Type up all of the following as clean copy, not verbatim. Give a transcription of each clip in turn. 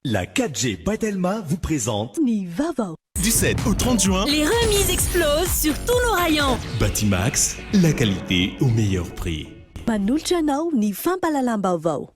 La 4G by Telma vous présente Ny vaovao. Du 7 au 30 juin. Les remises explosent sur tous nos rayons. Batimax, la qualité au meilleur prix. Manolotra anao ny fampahalalam-baovao.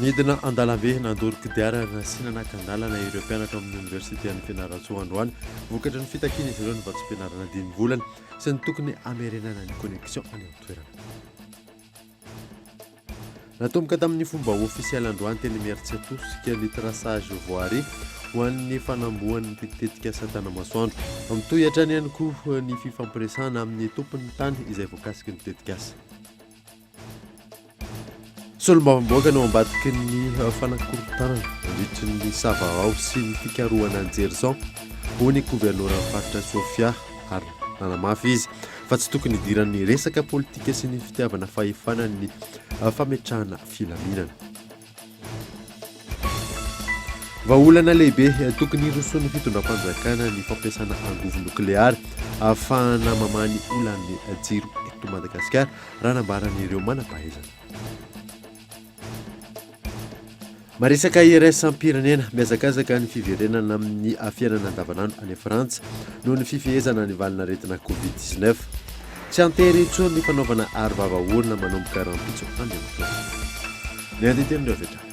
Nidina an-dalambe nandoro kodiarana sy nanakan-dalana ireo mpianatra ao amin'ny oniversite an'i Fianarantsoa androany vokatry ny fitakian'izy ireo ny vatsim-pianarana dimy volana sy ny tokony hamerenana ny connexion any an-toerana. Natomboka tamin'ny fomba ofisialy androany teny Imerintsiatosika ny traçage voirie ho an'ny fanambohan'ny tetikasa Tanamasoandro. Mitohy hatrany ihany koa ny fifampiresahana amin'ny tompon'ny tany izay voakasiky ny tetikasa. Solombavambahoaka no ambadiky ny fanakorontanana nandritry ny savahao sy ny fikarohana an'i Jerison, hoy ny governoran'ny faritra Sofia, ary nanamafy izy fa tsy tokony hidiran'ny resaka politika sy ny fitiavana fahefana ny fametrahana filaminana. Vahaolana lehibe tokony hirosoan'ny fitondram-panjakana ny fampiasana angovo nokleary ahafahana mamaha ny olan'ny jiro eto Madagasikara, raha nambaran'ireo manam-pahaizana. Maresaka iraisam-pirenena, mihazakazaka ny fiverenana amin'ny fiainana andavanandro any Frantsa noho ny fifehezana ny valin'aretina Covid 19. Tsy an-tery intsony ny fanaovana aro vava orona manomboka rahampitso Andriamatoa. Ny andinindininy avy hatrany.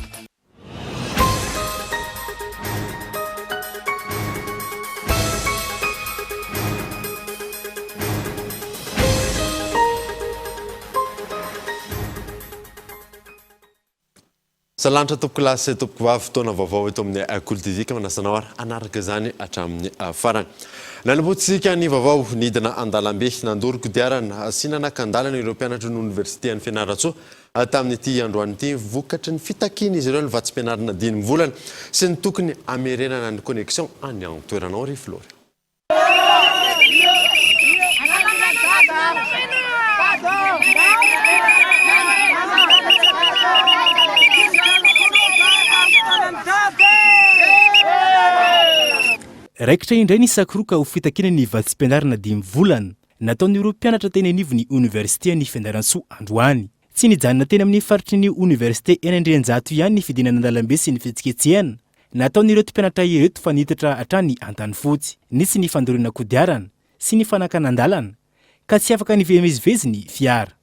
Salanitra tompokolahy sy tompokovavy, fotoana vaovao eto amin'ny Kolo TV ka manasa anao ary hanaraka izany hatramin'ny farany. Nanombohantsika ny vaovao, nidina an-dalambe, nandoro kodiarana sy nanakan-dalana ireo mpianatry ny oniversite an'i Fianarantsoa tamin'ity androany ity vokatry ny fitakian'izy ireo ny vatsim-pianarana dimy volana sy ny tokony hamerenana ny connexion any an-toerana ao ry Florian. Raikitra indray ny sakoroka ho fitakiana ny vatsim-pianarana dimy volana. Nataon'ireo mpianatra teny anivon'ny oniversite-n'i Fianarantsoa androany. Tsy nijanona teny amin'ny faritry ny oniversite eny Andrianjato ihany ny fidinana an-dalambe sy ny fihetsiketsehana nataon'ireto mpianatra ireto fa nitatra hatrany Antanifotsy. Nisy ny fandoroana kodiarana sy ny fanakanan-dalana ka tsy afaka nivezivezy ny fiara.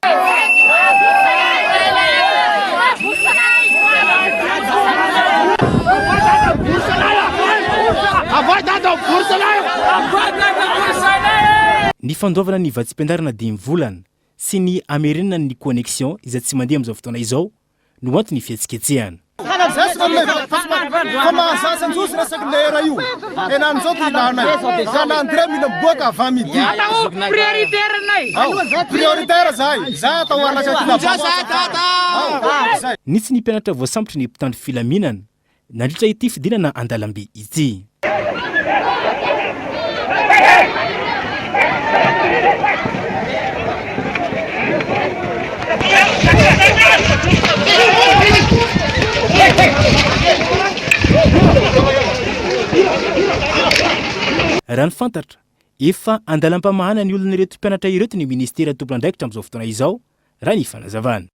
Ny fandoavana ny vatsim-pianarana dimy volana sy ny hamerenana ny connexion izay tsy mandeha amin'izao fotoana izao no anton'ny fihetsiketsehana. Fa mahazatsa anjozy resaky lera io henany zao ty ilanay calendrier mila miboaka avant midi prioritaire zahay za atao anaka Nisy ny mpianatra voasambotry ny mpitandro filaminana nandritra ity fidinana an-dalambe ity. Raha ny fantatra, efa andalam-pamahana ny olon'ireto mpianatra ireto ny minisitera tompon'andraikitra amin'izao fotoana izao, raha ny fanazavana.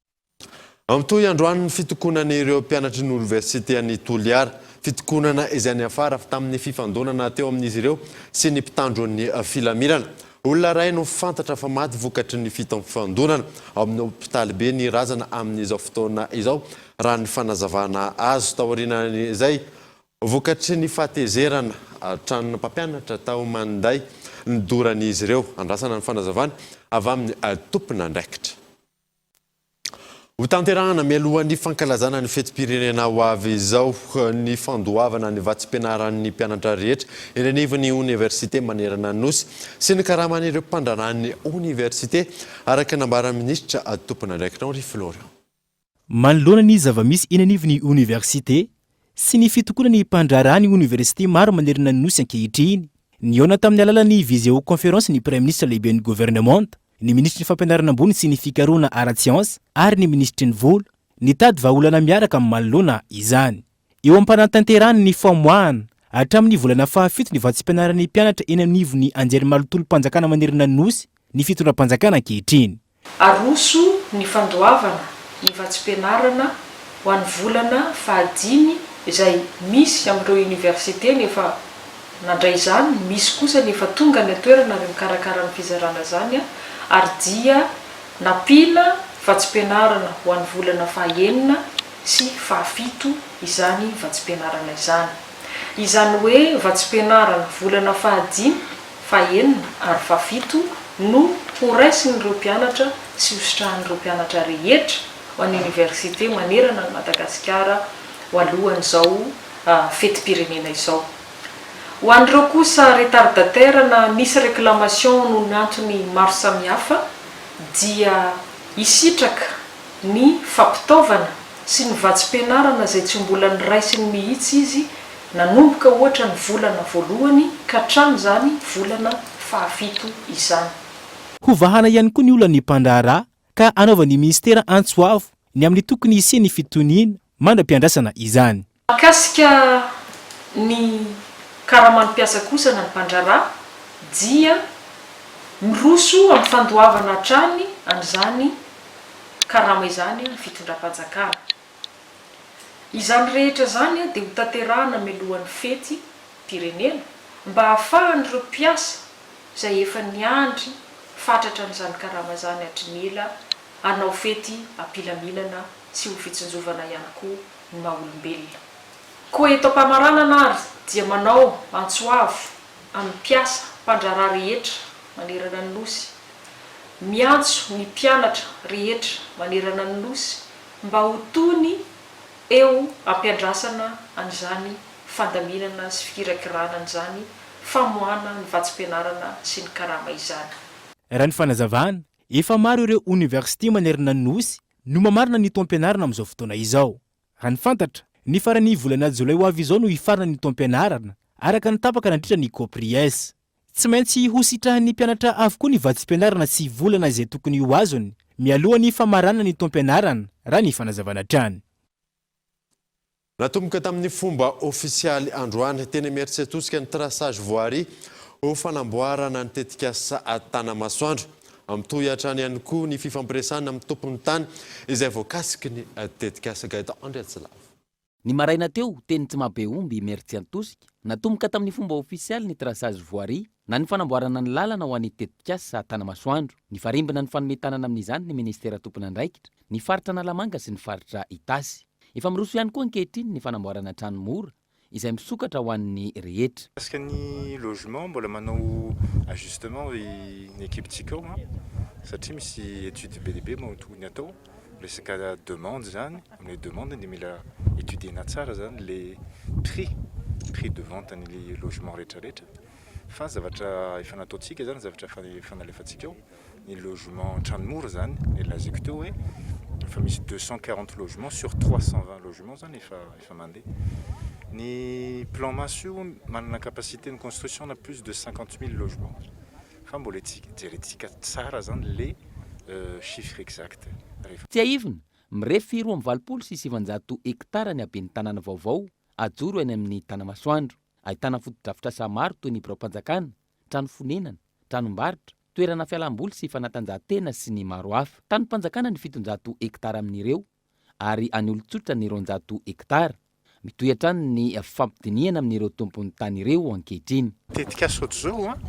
Mitohy androany ny fitokonan'ireo mpianatry ny oniversite an'i Toliara. Fitokonana izay niafara tamin'ny fifandonana teo amin'izy ireo sy ny mpitandro ny filaminana. Olona iray no fantatra fa maty vokatry ny fifandonana. Ao amin'ny hopitaly be ny razana amin'izao fotoana izao, raha ny fanazavana azo. Taorian'izay, vokatry ny fahatezerana, tranona mpampianatra tao Maninday nodoran'izy ireo. Andrasana ny fanazavana avy amin'ny tompon'andraikitra. Hotanterahana mialohan'ny fankalazana ny fetim-pirenena ho avy izao ny fandoavana ny vatsim-pianaran'ny mpianatra rehetra eny anivon'ny oniversite manerana ny Nosy sy ny karaman'ireo mpandraharahan'ny oniversite, araka ny nambaran'ny minisitra tompon'andraikitra Henri Florian. Manoloana ny zava-misy eny anivon'ny oniversite sy ny fitokonan'ny mpandraharahan'ny oniversite maro manerana ny Nosy ankehitriny, nihaona tamin'ny alalan'ny viseoconférence ny Praiminisitra lehiben'ny governemanta, ny minisitry ny Fampianarana ambony sy ny fikarohana ara-tsiansa ary ny minisitry ny Vola, nitady vahaolana miaraka amin'ny manoloana izany. Eo am-panatanterahana ny famoahana Hatramin'ny volana fahafito ny vatsim-pianaran'ny mpianatra eny anivon'ny anjerimanontolom-panjakana manerana ny Nosy ny fitondram-panjakana ankehitriny. Aroso ny fandoavana ny vatsim-pianarana ho an'ny volana fahadimy izay misy amin'ireo oniversite ny efa nandray izany, misy kosa ny efa tonga any an-toerana ary mikarakara ny fizarana izany ary dia nampiana vatsim-pianarana ho an'ny volana fahaenina sy fahafito izany vatsim-pianarana izany. Izany hoe vatsim-pianarana volana fahadimy, fahenina ary fahafito no horaisin'ireo mpianatra sy hositrahan'ireo mpianatra rehetra ho an'ny oniversite manerana an'i Madagasikara ho alohan'izao fetim-pirenena izao. Ho an'ireo kosa retardataire na nisy réclamation noho ny antony maro samihafa dia hisitraka ny fampitaovana sy ny vatsim-pianarana izay tsy mbola noraisiny mihitsy izy nanomboka ohatra ny volana voalohany ka hatramin'izany volana fahafito izany. Hovahana ihany koa ny olan'ny mpandraharaha ka anaovan'ny minisitera antso avo ny amin'ny tokony hisian'ny fitoniana mandra-piandrasana izany. Mahakasika ny karaman'ny mpiasa kosa na ny mpandraharaha dia miroso amin'ny fandoavana hatrany an'izany karama izany ny fitondram-panjakana. Izany rehetra izany dia hotanterahana mialohan'ny fety pirenena mba hahafahan'ireo mpiasa izay efa niandry fatratra an'izany karama izany hatry ny ela hanao fety am-pilaminana sy ho fitsinjovana ihany koa ny maha olombelona. Koa eto am-pamaranana ary dia manao antso avo amin'ny mpiasa, mpandraharaha rehetra manerana ny Nosy, miantso ny mpianatra rehetra manerana ny Nosy mba ho tony eo am-piandrasana an'izany fandaminana sy fikirakirana an'izany famoahana ny vatsim-pianarana sy ny karama izany. Raha ny fanazavana, efa maro ireo oniversite manerana ny Nosy no mamarana ny taom-pianarana amin'izao fotoana izao. Raha ny fantatra, ny faran'ny volana jolay ho avy izao no hifarana ny taom-pianarana, araka ny tapaka nandritra ny Copries. Tsy maintsy hositrahan'ny mpianatra avokoa ny vatsim-pianarana sy volana izay tokony ho azony mialoha ny famaranana ny taom-pianarana, raha ny fanazavana hatrany. Natomboka tamin'ny fomba ofisialy androany teny Imerintsiatosika ny traçage voirie ho fanamboarana ny tetikasa Tanamasoandro. Mitohy hatrany ihany koa ny fifampiresahana amin'ny tompon'ny tany izay voakasiky ny tetikasa. Gaëtan Andriatsilavo. Ny maraina teo, teny Tsimahabeomby, Imerintsiatosika, natomboka tamin'ny fomba ofisialy ny traçage voirie na ny fanamboarana ny lalana ho an'ny tetikasa Tanamasoandro. Nifarimbona nifanome tanana amin'izany ny minisitera tompon'andraikitra, ny faritra Analamanga sy ny faritra Itasy. Efa miroso ihany koa ankehitriny ny fanamboarana trano mora izay misokatra ho an'ny rehetra. Mikasika ny logement, mbola manao ajustement ny équipe-tsika ao satria misy étude be dia be moa tokony atao, resaka demande izany, amin'ilay demande dia mila étudier-na tsara izany ilay prix, prix de vente an'ilay logement rehetra rehetra fa zavatra efa nataontsika izany, zavatra efa nalefantsika ao. Ny logement trano mora zany le lazaiko teo hoe efa misy 240 logements sur 320 logements zany efa efa mandeha. Ny plan maso io manana capacité ny construction na plus de 50 000 logements fa mbola jerentsika tsara zany le chiffre exact rehefa. Tsiahivina, mirefy 982 hektara ny haben'ny tanàna vaovao ajoro eny amin'ny Tanamasoandro. Ahitana fotodrafitrasa maro toy ny biraom-panjakana, trano fonenana, tranombarotra, toerana fialam-boly sy fanatanjahantena sy ny maro hafa. Tanim-panjakana ny 700 hektara amin'ireo ary an'ny olon-tsotra ny 200 hektara. Mitohy hatrany ny fifampidinihana amin'ireo tompon'ny tany ireo ankehitriny. Tetikasa ohatr'izao an,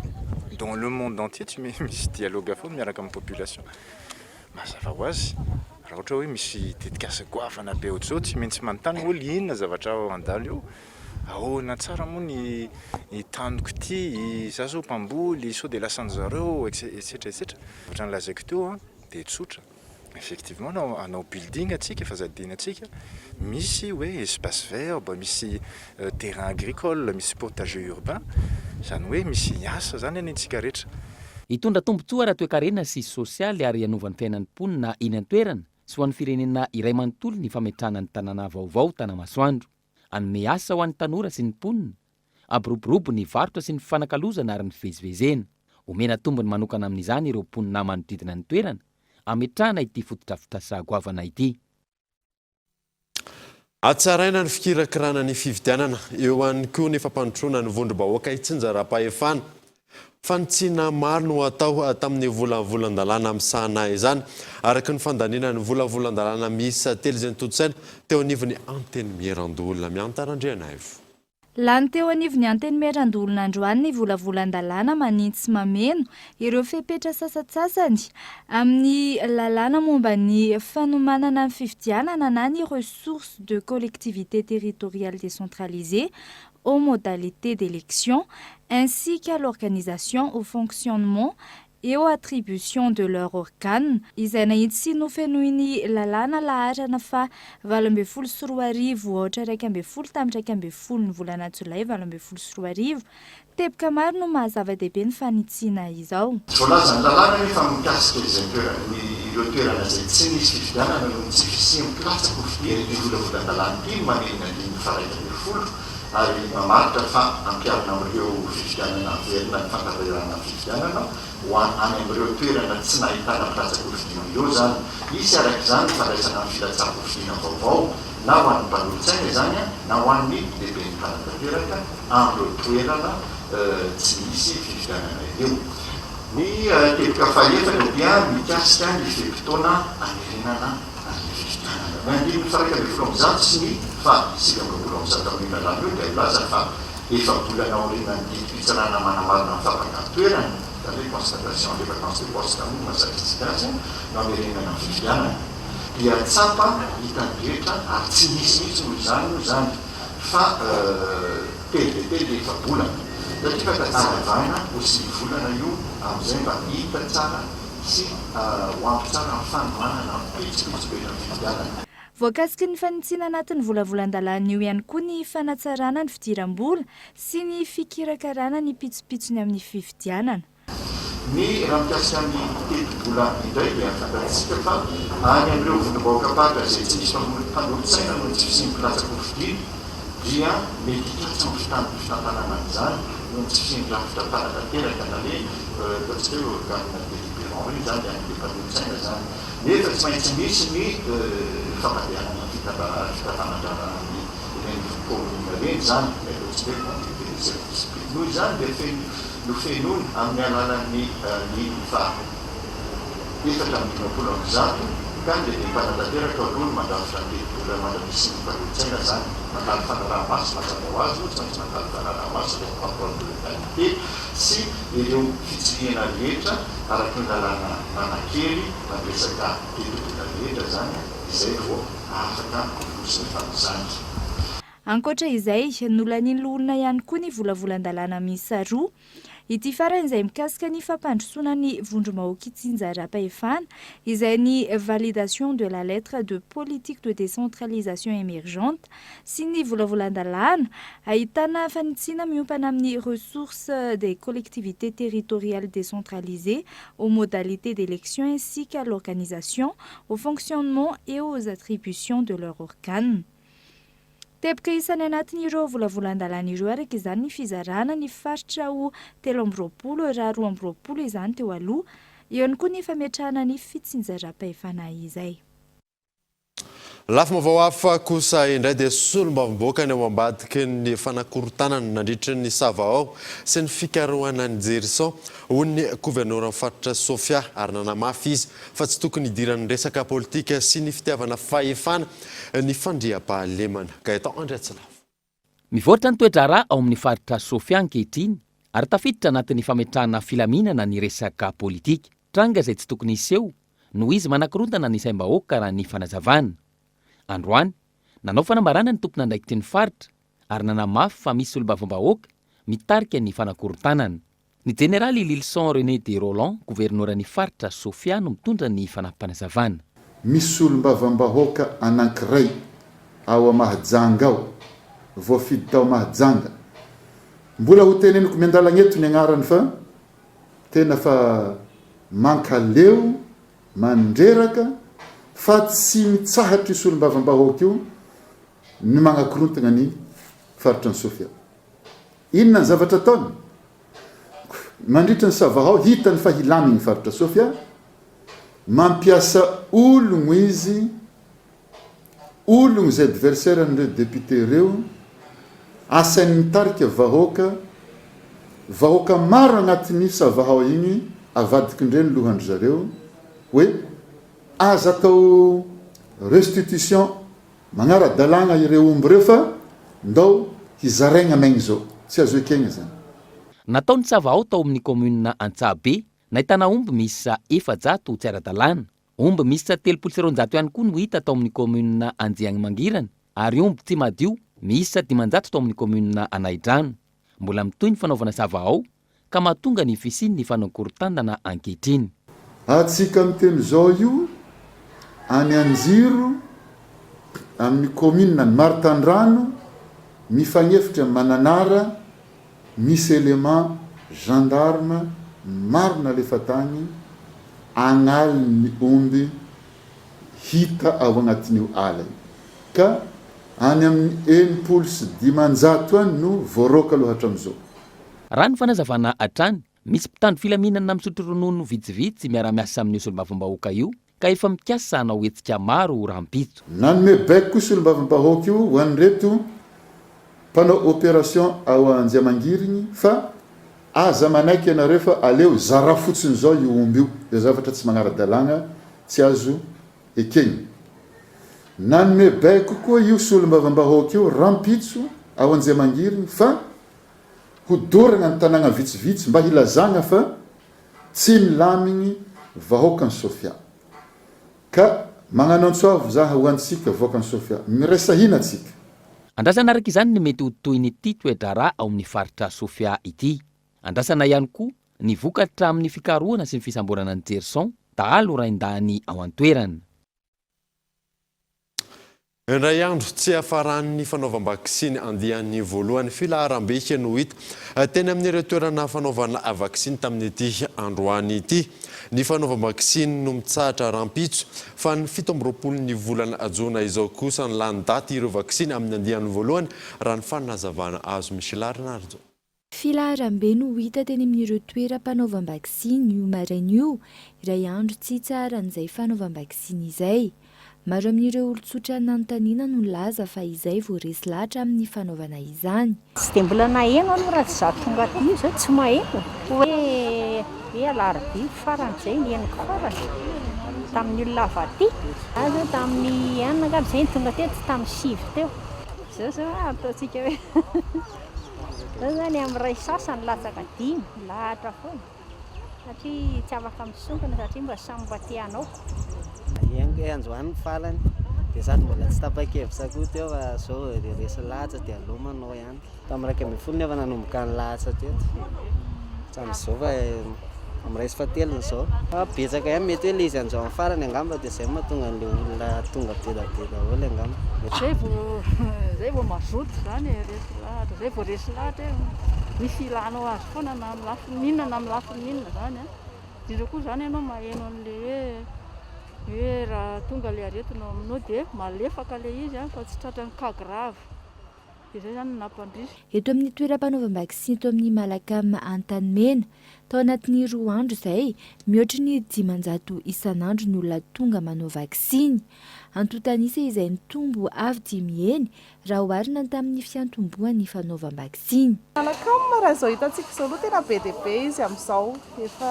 dans le monde entier tsy misy dialogue foana miaraka amin'ny population. Mazava ho azy, raha ohatra hoe misy tetikasa goavana be ohatr'izao tsy maintsy manontany olo inona zavatra handalo eo. Ahoana tsara moa ny ny taniko ity, za zao mpamboly, sao dia lasan-dry zareo, etsetra etsetra. Ohatra ny lazaiko teo an, dia tsotra, effectivement anao hanao building antsika, efa zaridaina antsika, misy hoe espace vert, misy terrain agricole, misy potager urbain, izany hoe misy asa izany anie antsika rehetra. Hitondra tombontsoa ara-toekarena sy sosialy ary hanova ny fiainan'ny mponina eny an-toerana sy ho an'ny firenena iray manontolo ny fametrahana ny tanàna vaovao Tanamasoandro. Hanome asa ho an'ny tanora sy ny mponina, hampiroborobo ny varotra sy ny fifanakalozana ary ny fivezivezena. Omena tombony manokana amin'izany ireo mponina manodidina ny toerana hametrahana ity fotodrafitrasa goavana ity. Hatsaraina ny fikirakirana ny fifidianana, eo ihany koa ny fampandrosoana ny vondrom-bahoaka itsinjaram-pahefana. Fanitsiana maro no atao tamin'ny volavolan-dalàna misahana izany, araka ny fandaniana ny volavolan-dalàna miisa telo izay notontosaina teo anivon'ny Antenimierandoholona. Miantara Andrianaivo. Lany teo anivon'ny Antenimierandoholona androany ny volavolan-dalàna manintsy sy mameno ireo fepetra sasantsasany amin'ny lalàna momba ny fanomanana ny fifidianana na ny ressources de collectivités territoriales décentralisées aux modalités d'élection ainsi qu'à l'organisation, au fonctionnement et aux attributions de leur organe, izay nahitsy sy nofenoin'ny lalàna laharana faha 2018 aotra 11 tamin'ny 11 ny volana jolay 2018. Teboka maro no maha zava-dehibe ny fanitsiana izao. Voalazan'ny lalàna anefa mikasika izay toerana, ireo toerana izay tsy nisy fifidianana noho ny tsy fisian'ny mpilatsaka ho fidiana ity volavolan-dalàna ity no maneho ny andininy faha 11 ary mamaritra fa ampiharina amin'ireo fifidianana averina ny fantanterahana ny fifidianana ho any amin'ireo toerana tsy nahitana mpilatsa-kofidina ireo izany. Hisy araka izany ny fandraisana ny filatsahan-kofidina vaovao na ho an'ny mpanolotsaina izany na ho an'ny lehiben'ny mpanatanteraka amin'ireo toerana tsy misy fifidianana ireo. Ny teboka fahefatra dia mikasika ny fe-potoana hamerenana ny fifidianana. Ny andininy faha 111 sy ny faha 129 amin'io lalàna io dia milaza fa efa-bolana aorianan'ny didim-pitsarana manamarina ny fahabangan-toerana, izany hoe constatation de vacance de poste moa no mahazatra antsika azy, no hamerenana ny fifidianana. Dia tsapa, hitan'ny rehetra ary tsy nisy mihitsy noho izany moa izany fa telo dia telo ilay efa-bolana. Satria fa tadiavana ho sivy volana io amin'izay mba hita tsara sy ho ampy tsara ny fanomanana ny pitsopitso rehetra ny fifidianana. Voakasiky ny fanitsiana anatin'ny volavolan-dalàna io ihany koa ny fanatsarana ny fidiram-bola sy ny fikirakarana ny pitsopitsony amin'ny fifidianana. Ny raha mikasika ny tetibola indray dia fantatsika fa any amin'ireo vondrom-bahoakam-paritra izay tsy misy mpanolotsaina noho ny tsy fisian'ny mpilatsa-kofidina dia mety hikatso ny fitantanana an'izany noho ny tsy fisian'ny rafitra mpanatanteraka na hoe ataontsika hoe organe délibérant ireny izany dia any amin'ilay mpanolotsaina izany. Nefa tsy maintsy misy ny fampandehanana ny fitantanan-draharahan'ny ireny kaominina ireny izany, ilay ataontsika hoe conduite de service public. Noho izany dia feno nofenoina amin'ny alalan'ny andininy faha 154 ka ny lehibe mpanatanteraka aloha no mandrafitra ny tetibola mandra-pisian'ny mpanolotsaina izany. Mandalo fanaraha-maso mazava ho azy moa tsy maintsy mandalo fanaraha-maso ilay contrôle de légalité sy ireo fitsirihana rehetra araka ny lalàna manan-kery amin'ny resaka tetibola rehetra izany izay vao afaka miroso rehefa amin'izany. Ankoatra izay, nolanian'ny loholona ihany koa ny volavolan-dalàna miisa roa. Ity farany izay mikasika ny fampandrosoana ny vondrom-bahoaka itsinjaram-pahefana, izay ny validation de la lettre de politique de décentralisation émergente sy ny volavolan-dalàna ahitana fanitsiana miompana amin'ny ressources des collectivités territoriales décentralisées aux modalités d'élection ainsi qu'à l'organisation, au fonctionnement et aux attributions de leur organe. Teboka isan'ny anatin'ireo volavolan-dalàna ireo araka izany ny fizarana ny faritra ho 23 raha 22 izany teo aloha. Eo ihany koa ny fametrahana ny fitsinjaram-pahefana izay. Lafim-baovao hafa kosa indray dia solombavambahoaka ny ao ambadiky ny fanakorontanana nandritry ny savahao sy ny fikarohana an'i Jerison hoy ny governoran'ny faritra Sofia ary nanamafy izy fa tsy tokony hidiran'ny resaka politika sy ny fitiavana fahefana ny fandriampahalemana. Gaëtan Andriatsilavo. Mivoatra ny toe-draharaha ao amin'ny faritra Sofia ankehitriny ary tafiditra anatin'ny fametrahana filaminana ny resaka politika. Tranga izay tsy tokony hiseho noho izy manakorontana ny saim-bahoaka raha ny fanazavana. Androany, nanao fanambarana ny tompon'andraikitry ny faritra ary nanamafy fa misy solombavambahoaka mitarika ny fanakorontanana. Ny jeneraly Lilson René de Rolland, governoran'ny faritra Sofia no mitondra ny fanampim-panazavana. Misy solombavambahoaka anankiray ao Mahajanga ao, voafidy tao Mahajanga. Mbola ho teneniko miandalagna eto ny agnarany fa Tena fa mankaleo, mandreraka fa tsy mitsahatra io solombavambahoaka io ny magnakorontagna ny faritra ny Sofia. Inona ny zavatra ataony? Mandritra ny savahao hitany fa hilamigny faritra Sofia, mampiasa ologno izy. Ologno izay adversaire an'ireo député ireo, asainy mitarika vahoaka, vahoaka maro agnatin'io savahao igny avadikindreo ny lohan-dry zareo hoe aza atao restitution magnara-dalàgna ireo omby ireo fa ndao hizaraigna maigny zao. Tsy azo ekegna zany. Natao ny savahao tao amin'ny kaominina Antsahabe, nahitana omby miisa 400 tsy ara-dalàna. Omby miisa 230 ihany koa no hita tao amin'ny kaominina Anjiagnimangirana ary omby tsy madio miisa 500 tao amin'ny kaominina Anahidrano. Mbola mitohy ny fanaovana savahao ka mahatonga ny fisian'ny fanakorontanana ankehitriny. Atsika miteny zao io any Anjiro amin'ny kaominina ny Maritandrano mifagnefitra Mananara Misy élément gendarme maro nalefa tagny agnaliny ny omby hita ao agnatin'io ala io. Ka any amin'ny 560 any no voaroaka aloha hatramizao. Raha ny fanazavana hatrany, misy mpitandro filaminana misotro ronono vitsivitsy miara-miasa amin'io solombavambahoaka io ka efa mikasa hanao hetsika maro rahampitso. Nanome baiko koa solombavambahoaka io ho an'ireto mpanao opération ao Anjiamangirigny fa aza manaiky ianareo fa aleo zarao fotsiny izao io omby io, izay zavatra tsy magnara-dalàgna tsy azo ekegny. Nanome baiko koa io solombavambahoaka io rampitso ao Anjiamangirigny fa hodoragna ny tanàgna vitsivitsy mba hilazagna fa Tsy milamigny vahoakan'i Sofia. Ka magnano antso avo zaha ho antsika vahoakan'i Sofia. Miraisa hina tsika. Andrasana araka izany ny mety ho tohin'ity toe-draharaha ao amin'ny faritra Sofia ity. Andrasana ihany koa ny vokatra amin'ny fikarohana sy ny fisamborana an'i Jerson, dahalo raindahiny ao an-toerana. Indray andro tsy hiafaran'ny fanaovam-baksiny andiany voalohany filaharam-be no hita teny amin'ireo toerana fanaovana vaksiny tamin'ity androany ity. Ny fanaovam-baksiny no mitsahatra rahampitso fa ny 27 ny volana jona izao kosa ny lany daty ireo vaksiny amin'ny andiany voalohany raha ny fanazavana azo. Michela Rinarjo. Filaharam-be no hita teny amin'ireo toeram-panaovam-baksiny io maraina io, iray andro tsy hitsaharan'izay fanaovam-baksiny izay. Maro amin'ireo olon-tsotra nanontaniana no nilaza fa izay vao resy lahatra amin'ny fanaovana izany. Tsy dia mbola naheno aloha raha tsy izaho tonga aty io izao tsy maheno hoe hoe alarobia farany izay ny henoko farany tamin'ny olona avy aty. Izaho izao tamin'ny enina angamba izay no tonga teto, tamin'ny sivy teo. Izao izao ataontsika hoe Zao zany amin'ny iray sasany latsaka dimy, milahatra foana satria tsy afaka misongona satria mba samy mba te hanao. Henoko hoe androany ny farany dia sady mbola tsy tapa-kevitra koa teo fa zao vao resy lahatra dia aleo manao ihany. Tamin'ny 11 nefa nanomboka nilahatra teto hatramin'izao fa amin'ny iray sy fahatelony izao. Betsaka ihany, mety hoe ilay izy androany farany angamba dia izay no mahatonga an'ilay olona tonga be dia be daholo angamba. Izay vao izay vao mazoto izany e, resy lahatra, izay vao resy lahatra hoe misy ilanao azy foana na amin'ny lafiny inona na amin'ny lafiny inona izany an. Indrindra koa izany ianao maheno an'ilay hoe hoe raha tonga ilay aretina ao aminao dia malefaka ilay izy an, fa tsy tratran'ny cas grave. Dia izay izany no nampandrisika. Eto amin'ny toeram-panaovam-baksiny eto amin'ny Malacam Antanimena. Tao anatin'ny roa andro izay, mihoatry ny 500 isan'andro ny olona tonga manao vaksiny. Antontan'isa izay nitombo avo dimy heny raha oharina tamin'ny fiantombohan'ny fanaovam-baksiny. Malacam, raha izao hitantsika izao aloha tena be dia be izy amin'izao. Efa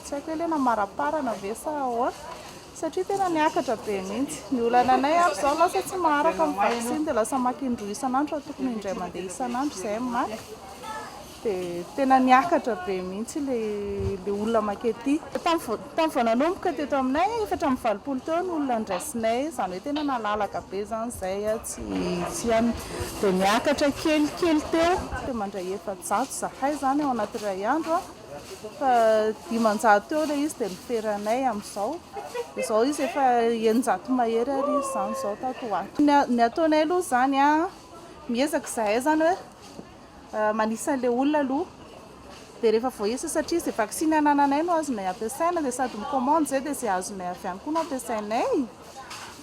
tsy haiko hoe ilay namaraparana ve sa ahoana. Satria tena niakatra be mihitsy. Ny olana anay ary izao lasa tsy maharaka ny vaksiny dia lasa maka indroa isan'andro fa tokony indray mandeha isan'andro izahay maka. Dia tena niakatra be mihitsy ilay ilay olona maka ety. Tamin'ny vao nanomboka teto aminay, 84 teo ny olona ndraisinay, izany hoe tena nalalaka be izany izay tsy tsy any. Dia niakatra kelikely teo. Dia mandray 400 izahay izany ao anaty iray andro. Fa 500 eo ilay izy dia noferanay amin'izao. Izao izy efa 600 mahery ary izy izany izao tato ho ato. Ny ataonay aloha izany an, miezaka izahay izany hoe manisa an'ilay olona aloha. Dia rehefa voaisa satria izay vaksiny anananay no azonay ampiasaina dia sady mi-commande izay dia izay azonay avy any koa no ampiasainay.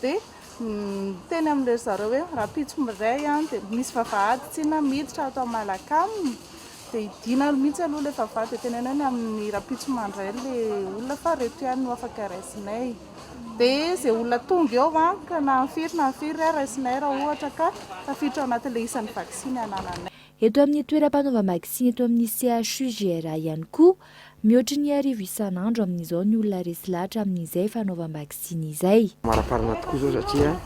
Dia miteny amin'ireo zareo hoe rahampitso miray an, dia misy vavahady tsinona miditra ato amin'ny Malacam. Dia hidiana mihitsy aloha ilay vavahady dia teneno hoe ny amin'ny rahampitso mandray ilay olona fa ireto ihany no afaka raisinay. Dia izay olona tonga eo an, ka na ny firy na ny firy ary raisinay raha ohatra ka tafiditra ao anatin'ilay isan'ny vaksiny anananay. Eto amin'ny toeram-panaovam-baksiny eto amin'ny CHU JRA ihany koa, mihoatry ny arivo isan'andro amin'izao ny olona resy lahatra amin'izay fanaovam-baksiny izay. Maraparana tokoa izao satria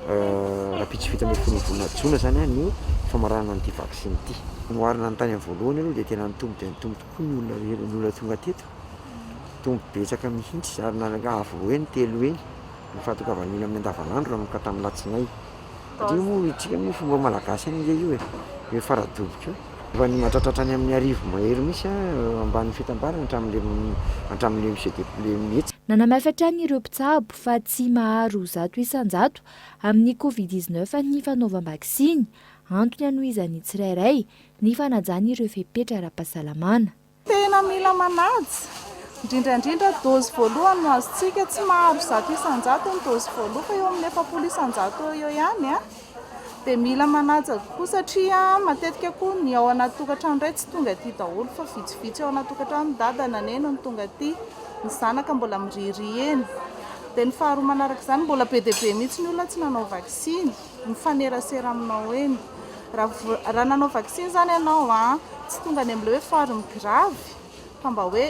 rahampitso 17 volana jona izany no famaranana an'ity vaksiny ity. Noharina ny tany amin'ny voalohany aloha dia tena nitombo dia nitombo tokoa ny olona ny olona tonga teto. Nitombo betsaka mihitsy ary nanana avo roa heny telo heny ny fahatongavan'ny olona amin'ny andavanandro nanomboka tamin'ny latsinainy. Satria moa isika moa fomba malagasy anie io e, io faradoboka io. Efa ny mahatratratra any amin'ny arivo mahery mihitsy ambanin'ny fitambarana hatramin'le hatramin'le mi-se dé- mihetsika. Nanamafy hatrany ireo mpitsabo fa tsy maharo 100% amin'ny Covid 19 ny fanaovam-baksiny, antony hanohizan'ny tsirairay ny fanajana ireo fepetra ara-pahasalamana. Tena mila manaja, indrindra indrindra dose voalohany no azontsika, tsy maharo 100% ny dose voalohany fa eo amin'ny 40% eo eo ihany an, dia mila manaja koa satria matetika koa ny ao anaty tokantrano indray tsy tonga aty daholo fa vitsivitsy ao anaty tokantrano, ny dada na neny no tonga aty, ny zanaka mbola miriaria eny. Dia ny faharoa manaraka izany mbola be dia be mihitsy ny olona tsy nanao vaksiny, mifanerasera aminao eny. Raha raha nanao vaksiny izany ianao an, tsy tonga any amin'ilay hoe forme grave fa mba hoe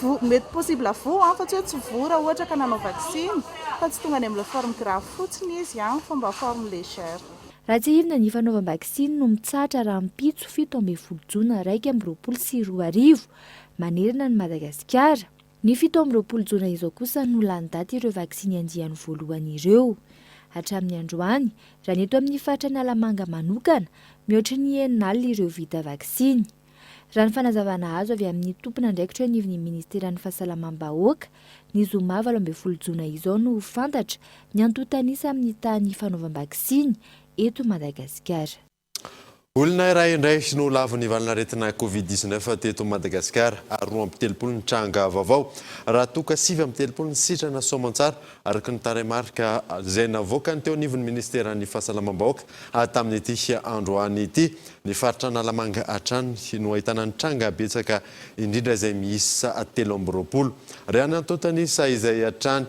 voa, mety possible voa an, fa tsy hoe tsy voa raha ohatra ka nanao vaksiny, fa tsy tonga any amin'ilay forme grave fotsiny izy an, fa mba forme légère. Raha tsiahivina ny fanaovam-baksiny no mitsahatra rahampitso 17 jona 2021 manerana an'i Madagasikara. Ny 27 jona izao kosa no lany daty ireo vaksiny andiany voalohany ireo. Hatramin'ny androany, raha ny eto amin'ny faritra Analamanga manokana, mihoatry ny 60 ireo vita vaksiny. Raha ny fanazavana azo avy amin'ny tompon'andraikitra eo anivon'ny ministeran'ny Fahasalamam-bahoaka, ny zoma 18 jona izao no ho fantatra ny antontan'isa amin'ny tahan'ny fanaovam-baksiny eto Madagasikara. Olona iray indray no lavon'ny valanaretina Covid 19 teto Madagasikara ary 32 ny tranga vaovao, raha toa ka 39 ny sitrana soamantsara, araka ny tarehimarika izay navoakany teo anivon'ny minisiteran'ny Fahasalamam-bahoaka tamin'ity androany ity. Ny faritra Analamanga hatrany no ahitana ny tranga betsaka indrindra izay miisa 23. Raha ny antontan'isa izay hatrany,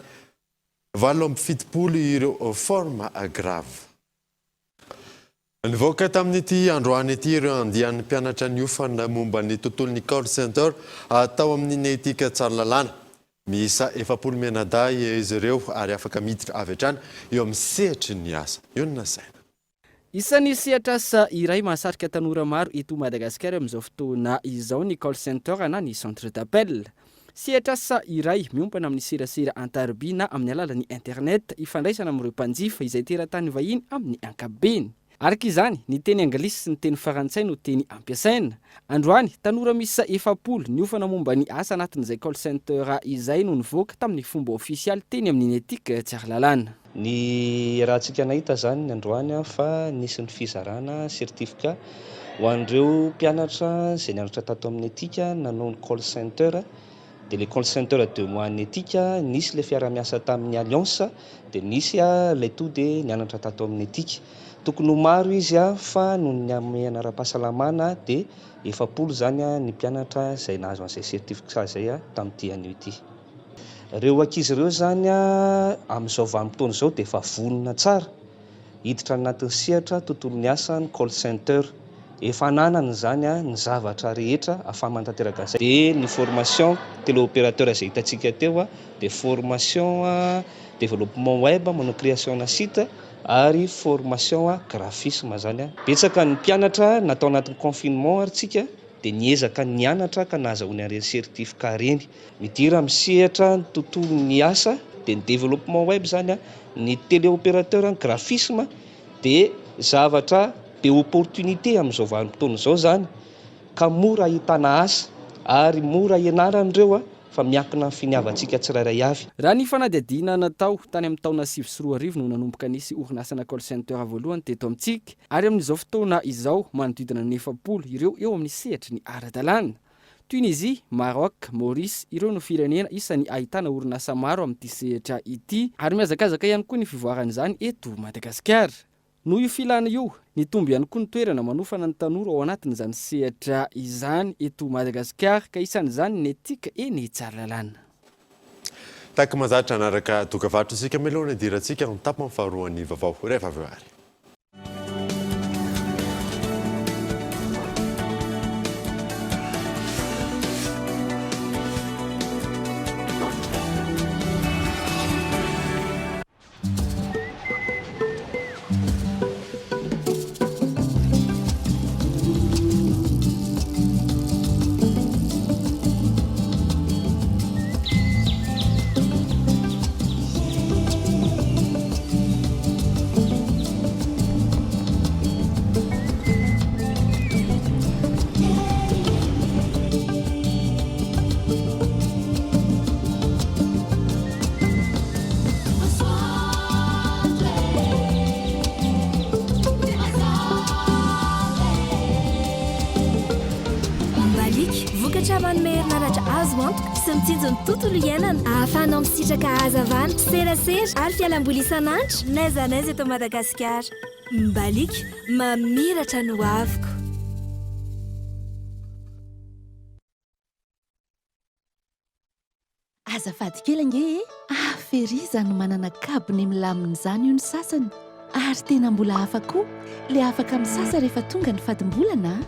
78 ireo forme grave. Nivoaka tamin'ity androany ity ireo andian'ny mpianatra niofana momba ny tontolon'ny call center tao amin'ny Neitic Tsaralalàna. Miisa 40 mianadahy izy ireo ary afaka miditra avy hatrany eo amin'ny sehatry ny asa. Eo no nasaina. Isan'ny sehatr'asa iray mahasarika tanora maro eto Madagasikara amin'izao fotoana izao ny call center na ny centre d'appel. Sehatr'asa iray miompana amin'ny serasera an-tariby na amin'ny alalan'ny internet ifandraisana amin'ireo mpanjifa izay teratany vahiny amin'ny ankapobeny. Araka izany, ny teny anglisy sy ny teny farantsay no teny ampiasaina. Androany, tanora miisa 40 niofana momba ny asa anatin'izay call center izay no nivoaka tamin'ny fomba ofisialy teny amin'ny Netic Tsaralalàna. Ny iarahantsika nahita izany androany fa nisy ny fizarana certificat ho an'ireo mpianatra izay nianatra tato amin'ny Etic nanao ny call center dia ilay call center deux mois an'ny Etic nisy ilay fiaraha-miasa tamin'ny Alliance dia nisy ilay to dia nianatra tato amin'ny Etic. Tokony ho maro izy fa noho ny hamehana ara-pahasalamana dia 40 izany ny mpianatra izay nahazo an'izay certificat izay tamin'ity anio ity. Ireo ankizy ireo izany amin'izao vanim-potoana izao dia efa vonona tsara hiditra anatin'ny sehatra tontolon'ny asa ny call center. Efa ananany izany ny zavatra rehetra ahafahany manatanteraka an'izay. Dia ny formation téléopérateur izay hitantsika teo dia formation développement web manao création-na site ary formation graphisme izany. Betsaka ny mpianatra natao anatin'ny confinement ary tsika dia niezaka nianatra ka nahazahoany an'ireny certificat ireny. Midira amin'ny sehatra ny tontolon'ny asa dia ny développement web izany, ny téléopérateur, ny graphisme dia zavatra be opportunité amin'izao vanim-potoana izao izany ka mora ahitana asa ary mora ianarana ireo fa miankina amin'ny finiavantsika tsirairay avy. Raha ny fanadihadiana natao, tany amin'ny taona 2009 no nanomboka nisy orinasana call center voalohany teto amintsika ary amin'izao fotoana izao manodidina ny 40 ireo eo amin'ny sehatry ny ara-dalàna. Tunisie, Maroc, Maurice, ireo no firenena isan'ny ahitana orinasa maro amin'ity sehatra ity ary mihazakazaka ihany koa ny fivoaran'izany eto Madagasikara. Noho io filana io, nitombo ihany koa ny toerana manofana ny tanora ao anatin'izany sehatra izany eto Madagasikara ka isan'izany ny Etic eny Tsaralalàna. Tahaka mahazatra hanaraka dokavarotra isika mialohan'ny hidirantsika amin'ny tapany faharoan'ny vaovao rehefa avy eo ary. Mbaliaka, vokatra manome herinaratra azo antoka sy mitsinjo ny tontolo iainana, ahafahanao misitraka hazavana, serasera ary fialamboly isan'andro n'aiza n'aiza eto Madagasikara. Mbaliaka, mamiratra ny hoaviko. Azafady kely ange e! Hafa ery izany manana kabone milamina izany hoy ny sasany ary tena mbola hafa koa le afaka misasa rehefa tonga ny fadimbolana a!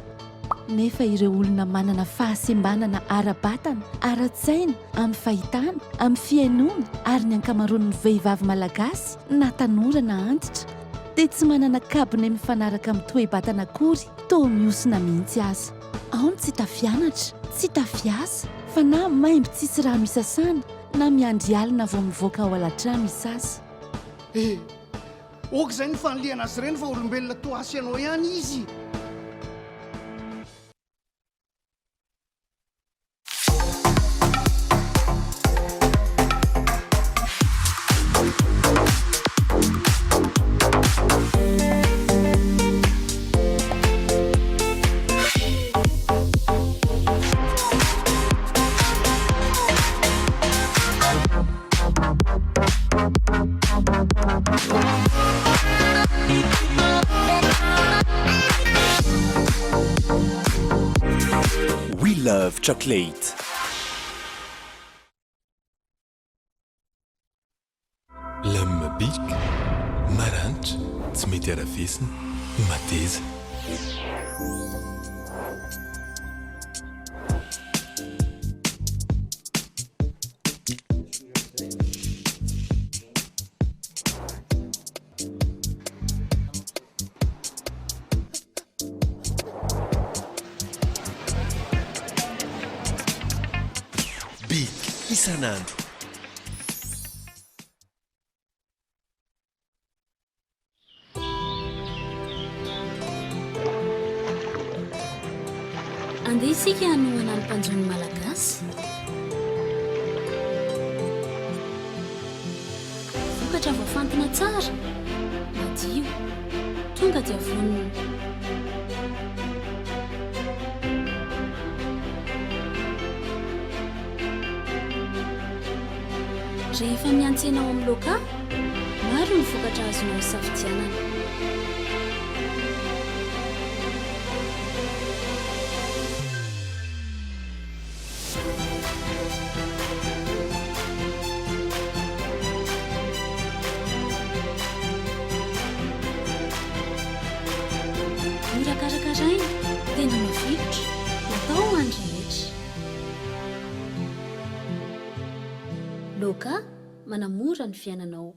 Nefa ireo olona manana fahasembanana ara-batana, ara-tsaina, amin'ny fahitana, amin'ny fihainoana ary ny ankamaroan'ny vehivavy malagasy na tanora na antitra dia tsy manana kabone mifanaraka amin'ny toe-batana akory, toa mihosina mihitsy aza. Ao ny tsy tafianatra, tsy tafiasa, fa na maimbo tsisy rano isasana na miandry alina vao mivoaka ao alatrano hisasa. Eh! Ok izay ny fanilihana azy ireny fa olombelona toa ahy sy ianao ihany izy. We love chocolate. Lame bic, maranitra, tsy mety arafesina, mateza. Bic isan'andro. Andeha isika hanohana ny mpanjono malagasy. Vokatra voafantina tsara, madio, tonga dia vonona. Rehefa miantsena ao amin'ny Loka, maro ny vokatra azonao isafidianana. Mora karakaraina, tena mafilotra, natao ho an'ny rehetra. Loka, manamora ny fiainanao.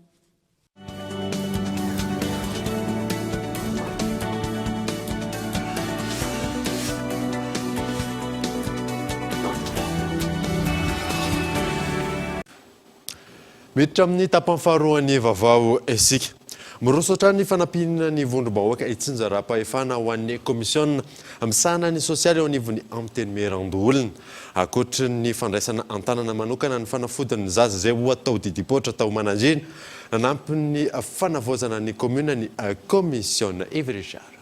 Miditra amin'ny tapany faharoan'ny vaovao isika. Miroso hatrany ny fanampiana ny vondrom-bahoaka itsinjaram-pahefana ho an'ny kaomisiona misahana ny sosialy eo anivon'ny Antenimierandoholona. Ankoatry ny fandraisana an-tanana manokana ny fanafodin'ny zaza izay ho atao didim-poitra tao Manandriana, nanampy ny fanavaozana ny kaominina ny kaomisiona. Yves Richard.